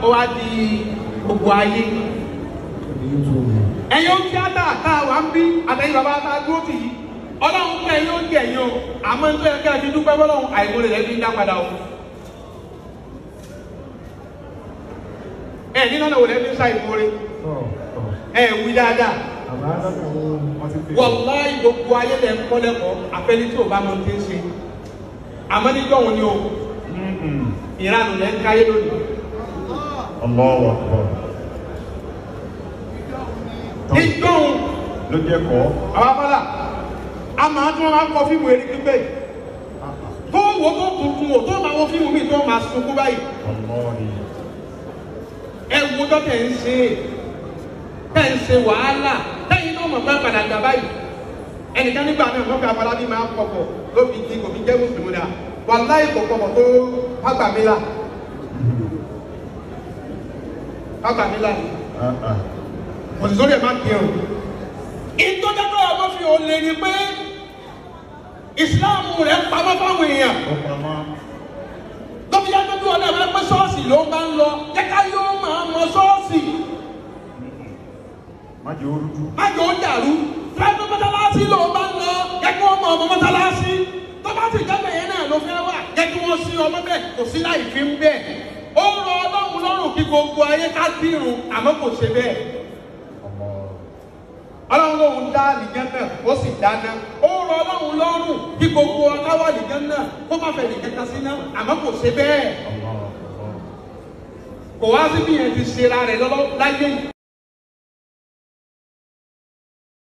ó wá di gbogbo ayé. Ẹ̀yin ó tíátà tá a wà ń bí àtẹ̀yìn bàbá tá a dúró tì í. Ọlọ́run kẹ́ ẹ̀yin ó jẹ́ ẹ̀yin o, àmọ́ nítorí ẹ̀ka ẹ̀fi dúpẹ́ bọ́lọ́run àìmọ́lẹ̀ rẹ̀ fi ń dá padà o. Ẹ̀ nínú ọ̀nà wò lẹ́ fi ń sa ìmoore? Ẹ̀ wí dáadáa. Wàláhì gbogbo ayé lẹ̀ ń kọ́ lẹ́kọ̀ọ́ àfẹ́ni tí ò bá mọ ti ń ṣe. Àmọ́ níjọ́ òun ni o, ìranù lẹ́ ń káyé lónìí. Allahu Akbar. Níjọ́ òun ló jẹ́ kọ́. Àwọn abala, a máa tún máa ń kọ fíìmù eré pípẹ́ yìí. Tó wo tó tuntun o, tó máa wo fíìmù mi tó máa sunkún báyìí. Ẹ wo dọ́tẹ̀ ń ṣe, tẹ̀ ń ṣe wàhálà, tẹ̀yìn náà mọ̀ pé padà gbà báyìí. Ẹnìkan nígbà náà wọ́n fi Afọlábí máa ń kọ̀kọ̀ ló fi di kò fi jẹ́ mùsùlùmí náà. Wàláhì kò kọ̀kọ̀ tó fágbàmílà. Fágbàmílà. Kò sì sórí ẹ̀ má kí o. Ìtọ́jọ́tọ́ ọmọ fi ò lè ní pé ìsìláàmù rẹ̀ pamọ́ fáwọn èèyàn. Lọ́fi yá tó bí wọn náà máa pẹ́ ṣọ́ọ̀ṣì ló bá ń lọ. Jẹ́ká yóò máa mọ ṣọ́ọ̀ṣì. Má jẹ́ ó rújú. Má jẹ́ ó dàrú. Fẹ́ẹ́ mọ́sálásí ló bá ń lọ. Jẹ́ kí wọ́n mọ ọmọ mọ́sálásí. Tó bá sì jáde yẹn náà ló fẹ́ wà. Jẹ́ kí wọ́n sí ọmọ bẹ́ẹ̀ kò sí láì fi ń bẹ́ẹ̀. Ó rọ Ọlọ́run lọ́rùn kí gbogbo ayé ká dírun àmọ́ kò ṣe bẹ́ẹ̀. Ọlọ́run lòun dá àlìjánnà ó sì dáná. Ó rọ Ọlọ́run lọ́rùn kí gbogbo akáwọ̀ àlìjánnà kó má fẹ́ nìkankan síná àmọ́ kò ṣe bẹ́ẹ̀. Kò wá sí bí yẹn ti ṣe ra rẹ̀ lọ́lọ́ láyé yìí.